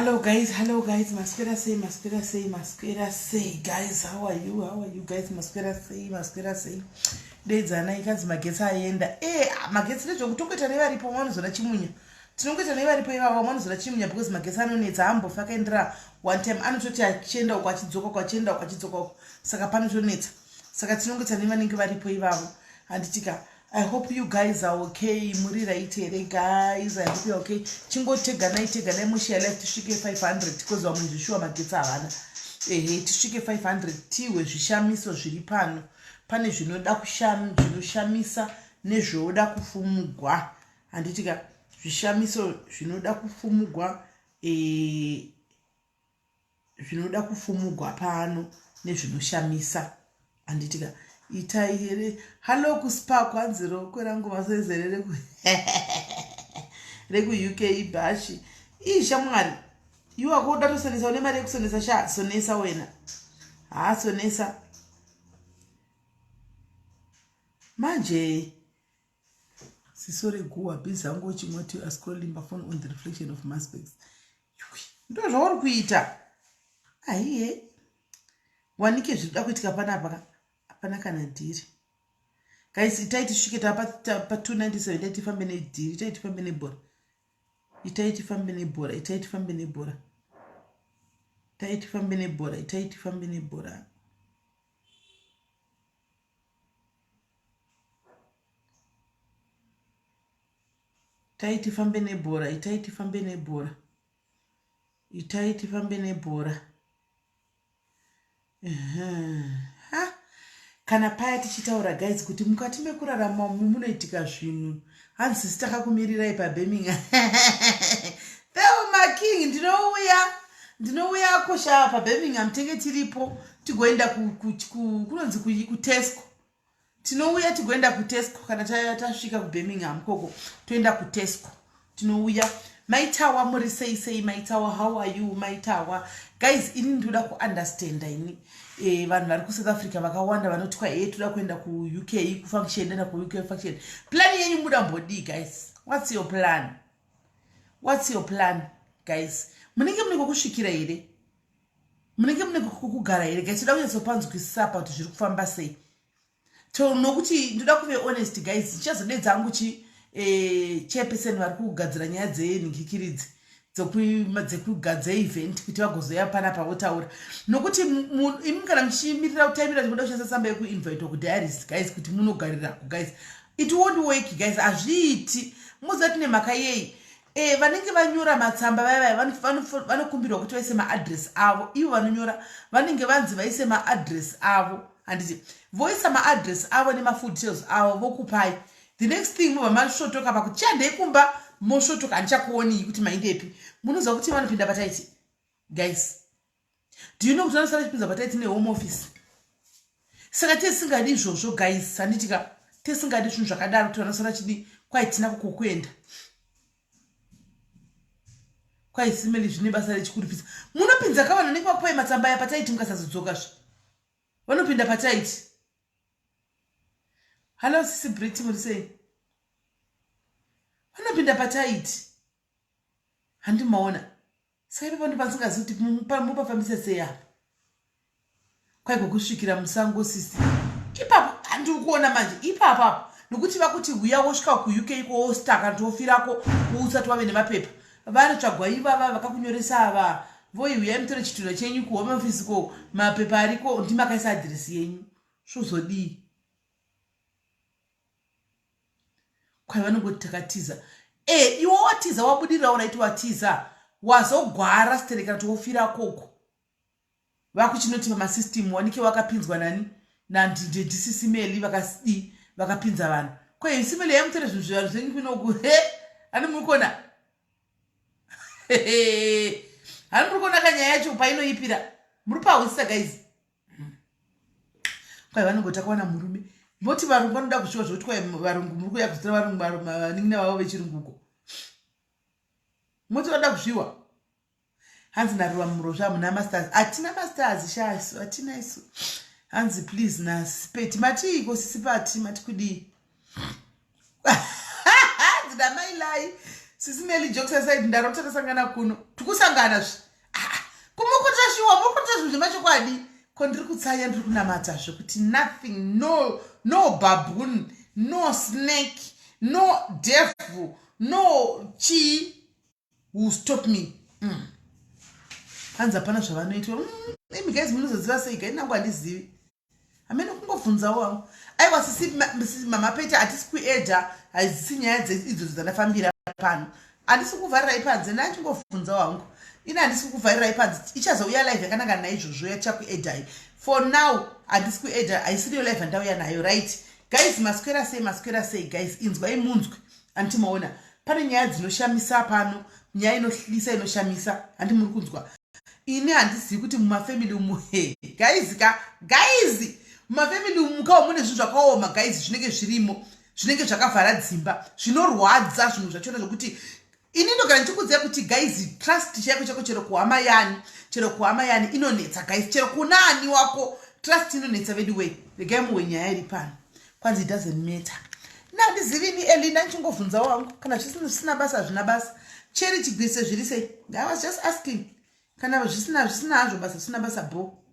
Hello guys, hello guys, maswera sei, maswera sei, maswera sei guys, how are you, how are you guys, maswera sei, maswera sei. Dedzanai kanzi magetsi aenda. Eh, magetsi ndezvekutongoita nevaripo vanozoda chimunya. Tinongoita nevaripo ivavo vanozoda chimunya because magetsi anonetsa ambofa akaendera one time anototi achienda uko achidzoka uko achienda uko achidzoka uko. Saka panotonetsa. Saka tinongoita nevanenge varipo ivavo. Handitika. I hope you guys are okay. Muri right here guys. I hope you are okay. Chingoteganai teganai mushare life tisvike 500 because vamwe zvishuwa magetsi havana. Ehe tisvike 500 tihwe zvishamiso zviri pano. Pane zvinoda kusham zvinoshamisa nezvooda kufumugwa. Handiti ka zvishamiso zvinoda kufumugwa eh zvinoda kufumugwa pano nezvinoshamisa handitika itai here hallo kuspa kwanzi rokwe rangu masezere reku rekuuk ibhashi ii shamwari iwe wako uda tosonesa une mari yekusonesa sha sonesa wena haa sonesa manje Siso reguhwa busy hangu uchingoti you are scrolling pafone on the reflection of maspecs. Ndo zvauri kuita. Aiye. Wanike zvinoda kuitika panapa ka. Hapana kana dhiri. Guys, itai tisvike tapa pa 297 itai tifambe nedhiri, itai tifambe nebhora. Itai tifambe nebhora, itai tifambe nebhora. Itai tifambe nebhora, itai tifambe nebhora. Itai tifambe nebhora, itai tifambe nebhora. Itai tifambe nebhora. Ha. Kana paya tichitaura guys kuti mukati mekurarama umu munoitika zvinhu. Hanzi sisi takakumirirai paBirmingham. Thelma King ndinouya. Ndinouya kosha paBirmingham tenge tiripo tigoenda kunonzi kuTesco. Tinouya tigoenda kuTesco kana tasvika kuBirmingham koko toenda kuTesco. Tinouya maitawa muri sei sei maitawa how are you maitawa guys ini ndinoda kuunderstanda ini e, vanhu vari kusouth africa vakawanda vanoti kwa e toda kuenda kuuk kufunction enda kuuk function plan yenyu muda mbodii guys what's your plan what's your plan guys munenge mune kwekusvikira here munenge mune kwekugara here guys toda kunyatsopanzwisisa apa kuti zviri kufamba sei to nokuti ndoda kuve honest guys ndichazodedza hangu chi eh, chairperson vari kugadzira nyaya dzenhingikiridzi dzekugadza event kuti vagozoya panapa votaura nokuti imi kana muchimirira kutaimira tikuda kushandisa tsamba yekuinvitwa kudiaries guys kuti munogarirako guys it won't work guys hazviiti muziva tine mhaka yei e, vanenge vanyora matsamba vaya vaya vanokumbirwa kuti vaise maadress avo ivo vanonyora vanenge vanzi vaise maadress avo handiti voisa maadress avo nemafood details avo vokupai the next thing mobva masvotoka pakuti chihandei kumba mosvotoka handichakuonii kuti maindepi munoziva kuti vanopinda pataiti guys do you know kuti vanosara chipinza pataiti nehome office saka tesingadi izvozvo guys handiti ka tesingadi zvinhu zvakadaro kuti vanosara chidi kwai tina kukokuenda kwai simeli zvine basa rechikuripisa munopinza ka vanhu vanenge vakupai matsamba aya pataiti mukasazodzokazve vanopinda pataiti hallo sisi briti muri sei vanopinda pataiti handimaona saka ipapo ndipasingazivi kuti mupafambise sei apa kwaiko kusvikira musango sisi ipapo handiri kuona manje ipapo apo nokuti vakuti huya wosvika kuuk iko wostaka ndofirako usati wave nemapepa vanotsvagwa ivava vakakunyoresa ava voi huyai mutore chitunha chenyu kuhome office ko mapepa ariko ndimakaisa adhiresi yenyu zvozodii kwai vanongoti takatiza e iwe watiza wabudirira uraiti watiza wazogwara stereka kuti wofira koko vakuchinoti pamasystem wanike wakapinzwa nani nandidisisimeli vakasdi vakapinza vanhu ko simeli yaimutore zvinhu zvevanhu zvenyu kunoku he ani muri kuona hani muri kuona kanyaya yacho painoipira muri pahwisisa guys kwai vanongoti akawana murume voti varungu vanoda kusviwa zvekuti kwai varungu muri kuuya kuzotora varungu vanin'ina vavo vechirunguko moti vanoda kuzviwa hanzi naruva murozva hamuna masters hatina masters sha isu hatina isu hanzi please nasipeti matiiko sisi pati mati kudii hanzi namailai sisi meli jokes aside ndarota tasangana kuno Tikusangana zve. Ah, kumukuta shuwa, muri kuita zvinhu zvemachokwadi. Ko ndiri kutsanya, ndiri kunamata zvekuti nothing, no, no baboon, no snake, no devil, no chii will stop me. Hanzi hapana zvavanoitwa. Imi guys munozoziva sei guys? Nangu handizivi. Hamene kungobvunzawo hangu. Aiwa sisi mama Pete hatisi kuedha, hadzisi nyaya idzodzo dzandafambira pano. Handisi kuvharirai panze, ndachingobvunzawo hangu. Ini handisi kuvharirai panze. Ichazouya live yakanangana naizvozvo yachakuedhai. For now handisi kuedha, haisiriyo live yandauya nayo, right? Guys, maswera sei, maswera sei guys, inzwai munzwe. Handiti maona pane nyaya dzinoshamisa pano, nyaya inohlisa inoshamisa. Handi muri kunzwa? Ini handizivi kuti mumafamily umu, he guys ka, guys, mumafamily umu ka mune zvinhu zvakaoma guys, zvinenge zvirimo, zvinenge zvakavhara dzimba, zvinorwadza zvinhu zvachona zvokuti ini ndogara ndichikuudzai kuti guys, trust chaiko chaiko chero kuhama yani, chero kuhama yani inonetsa guys, chero kuna ani wako trust inonetsa vedu wei. Regai muwe nyaya iri pano. Kwanzi it doesn't matter. Ina handizivi ini Elina, ndichingovhunzawo hangu. Kana zvisina basa hazvina basa. Cheri chigwise zviri sei? I was just asking. Kana zvisina hazvo basa, zvisina basa bo.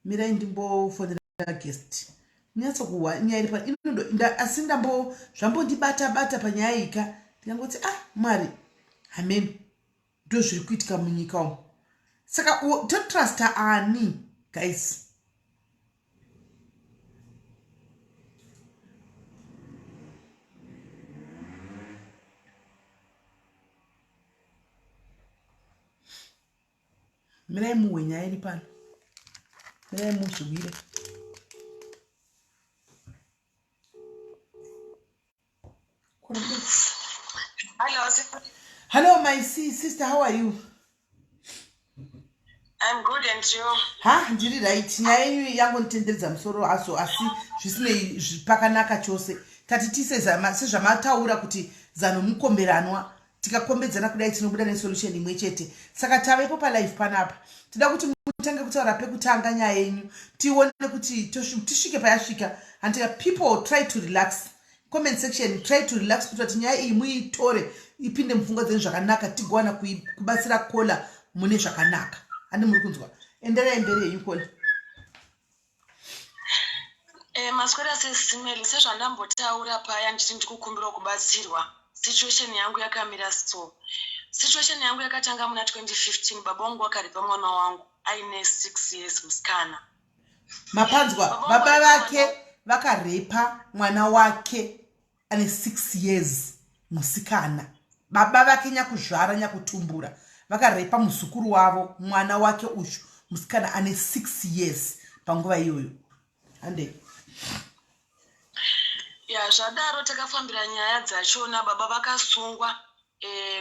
Mirai ndimbofonera guest. Munyatsokuhwa nyaya iri pano. Asi ndambo zvambondibata bata panyaya iyi ka. Ndikangoti ah Mwari. Amen. Ndo zviri kuitika munyika umu. Saka totrusta ani guys? Mirai muhwe nyaya iri pano. Mirai muzviwire. Hello. Hello, my sister, how are you? I'm good, and you? Ha, ndiri right. Nyaya yenyu yangonditenderedza musoro aso, asi zvisinei pakanaka chose. Tati tise sezvamataura kuti zano mukomberanwa, tikakombedzana kudai tinobuda nesolution imwe chete. Saka tavepo palive panapa. Tida kuti mutange kutaura pekutanga nyaya yenyu, tione kuti tisvike payasvika. Handika people try to relax. Comment section, try to relax kuitira kuti nyaya iyi muitore ipinde mupfungwa dzenyu zvakanaka, tigowana kubatsira kola mune zvakanaka. Handi muri kunzwa? Enderai mberi yenyu kola. Maswera sesimeli, sezvandambotaura paya ndichiti ndikukumbirawo kubatsirwa. Situation yangu yakamira so. Situation yangu yakatanga muna 2015. Baba vangu vakaripa mwana wangu aine 6 years, musikana. Mapanzwa? Baba Baba vangu vake vakarepa mwana wake ane 6 years, musikana. Baba vake nyakuzvara, nyakutumbura, vakarepa muzukuru wavo, mwana wake uyu musikana ane 6 years panguva iyoyo. Handei. Ya, zvadaro takafambira nyaya dzachona. Baba vakasungwa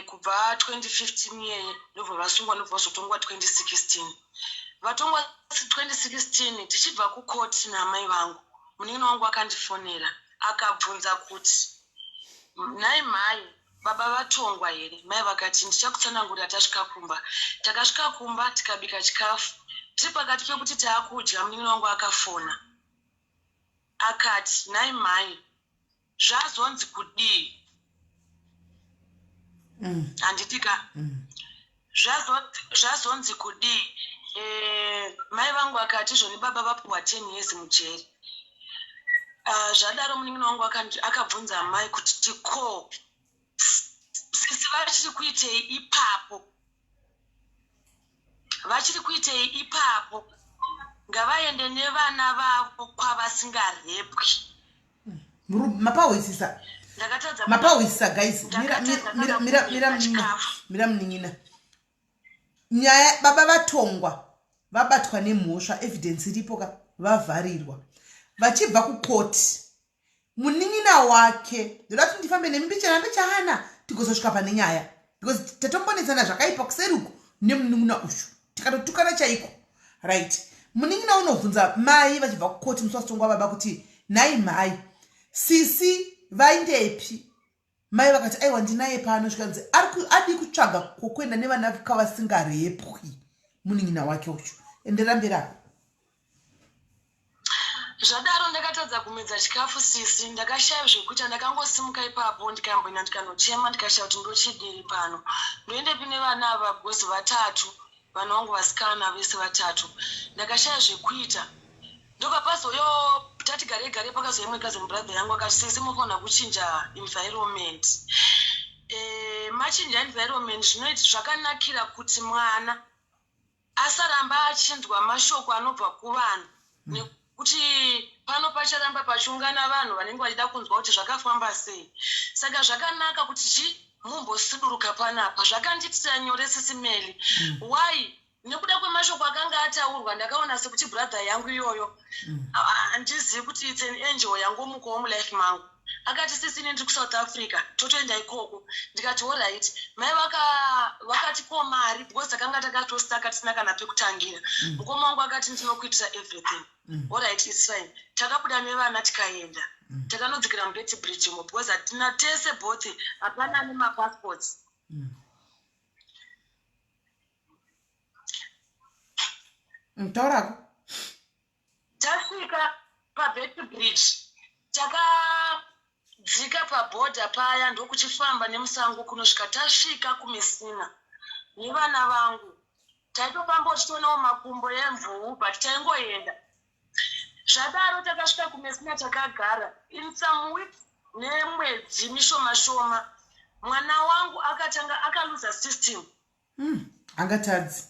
kubva 2015 iyeye, ndobva vasungwa, ndobva vazotongwa 2016. Vatongwa 2016, tichibva kukoti naamai vangu, munin'ina wangu akandifonera akabvunza kuti, "Nhai mhai, baba vatongwa here?" Mai vakati, "Ndichakutsanangurira tasvika kumba." Takasvika kumba, tikabika chikafu. Tiri pakati pekuti taakudya, munin'ina wangu akafona akati, "Nhai mhai, zvazonzi kudii?" Handiti ka? Zvazonzi kudii? Mai vangu akati, "Zvoni baba vapiwa 10 years mujeri." Zvadaro munin'ina wangu akabvunza mai kuti, "Tiko sisi vachiri kuitei ipapo? Vachiri kuitei ipapo? Ngavaende nevana vavo kwavasingarepwi." Mapahwisisa? Ndakatadza Mapahwisisa guys? Mira, Ndakatadza mira, kana mira, mira, kubika mira, chikafu. Mira munin'ina. Nyaya, baba vatongwa, vabatwa nemhosva, evidence iripo ka, vavharirwa. Vachibva kukoti, munin'ina wake, ndoda kuti ndifambe nemi mbichana mbichana tigozosvika pane nyaya, because tatombonetsana zvakaipa kuseri uku nemunin'ina uyu, tikatotukana chaiko, right? Munin'ina unobvunza mai vachibva kukoti musi wasitongwa baba kuti, "Nhai mhai, sisi vaindepi?" Mai vakati, "Aiwa, ndinaye pano." Zvikanzi adi kutsvaga kwokuenda nevana kavasingarepwi. Munin'ina wake uyu. Enderera mberi apo. Zvadaro ndakatadza kumedza chikafu sisi, ndakashaya zvekuita ndakangosimuka ipapo ndikamboenda ndikanochema ndikashaya kuti ndochidii pano. Ndoendepi nevana ava because vatatu vana vangu vasikana vese vatatu. Ndakashaya zvekuita. Ndobva pazouyawo tati garei garei pakazouya imwe cousin brother yangu akati sisi mofanira kuchinja environment. Eh, machinja environment zvinoita zvakanakira kuti mwana asaramba achinzwa mashoko anobva kuvanhu nekuti pano pacharamba pachiungana vanhu vanenge vachida kunzwa kuti zvakafamba sei saka zvakanaka kuti chi mumbosuduruka panapa zvakandiitira nyore sisi Meli why nekuda kwemashoko akanga ataurwa ndakaona sekuti brother yangu iyoyo handizivi kuti its an angel yangomukawo mulife mangu akati sisi ini ndiri kusouth africa totoenda ikoko ndikati alright mai vakati ko mari because takanga takatostaka tisina kana pekutangira mukoma wangu akati ndinokuitira everything alright its fine takabuda nevana tikaenda takanodzikira muBeitbridge mo because hatina tese both hapana nemapassports. Taurako. Tasvika paBeitbridge takadzika pabhodha paya ndokuchifamba nemusango kunosvika tasvika kuMessina nevana vangu. Taitofamba tichionawo makumbo emvuu but taingoenda. Zvadaro takasvika kuMessina takagara in some weeks nemwedzi mishoma shoma mwana wangu akatanga akaluza system. Angatadzi.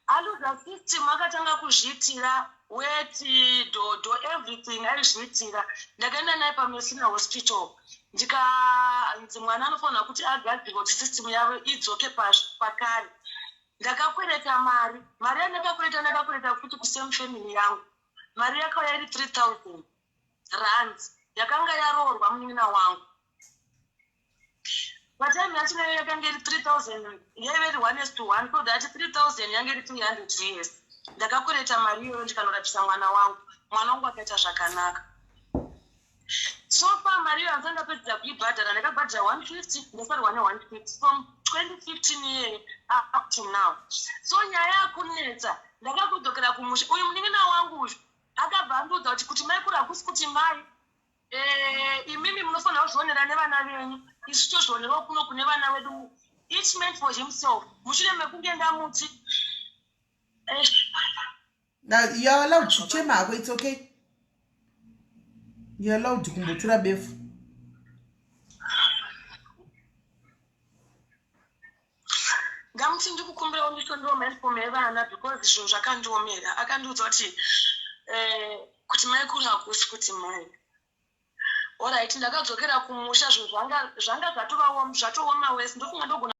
Aluza system akatanga kuzviitira weti dhodho everything aizviitira. Ndakaenda naye paMessina hospital ndikanzi mwana anofanira kuti agadzirwe kuti system yavo idzoke pakare. Ndakakwereta mari, mari yandakakwereta ndakakwereta futi kusame family yangu. Mari yakauya iri 3000 rands yakanga yaroorwa munin'ina wangu. Patime yacho nayo yakanga iri 3000 yaive iri 1 to 1 so that 3000 yange iri 300 US. Ndakakwereta mari iyoyo ndikanorapisa mwana wangu. Mwana wangu akaita zvakanaka. So far mari iyo handisati ndapedza kuibhadhara ndakabhadhara 150 ndasarwa ne150 from 2015 iyeyo up to now. So nyaya yakunetsa ndakakudzokera kumusha uyu munin'ina wangu uyu akabva andiudza kuti kuti mai kuri hakusi kuti mai imimi munofanira kuzvionera nevana venyu isu tozvionerawo kuno kune vana vedu each man for himself mushure mekunge ndamuti Now, you are allowed kuchema hako, it's okay. You are allowed kumbotura befu. Ndamuti ndikukumbirawo ndisondiwo mauniform evana because zvinhu zvakandiomera. Akandiudza kuti kuti mai kuri hakusi kuti mai. Alright, ndakadzokera kumusha zvinhu zvanga zvatooma wese ndofunga ndogona.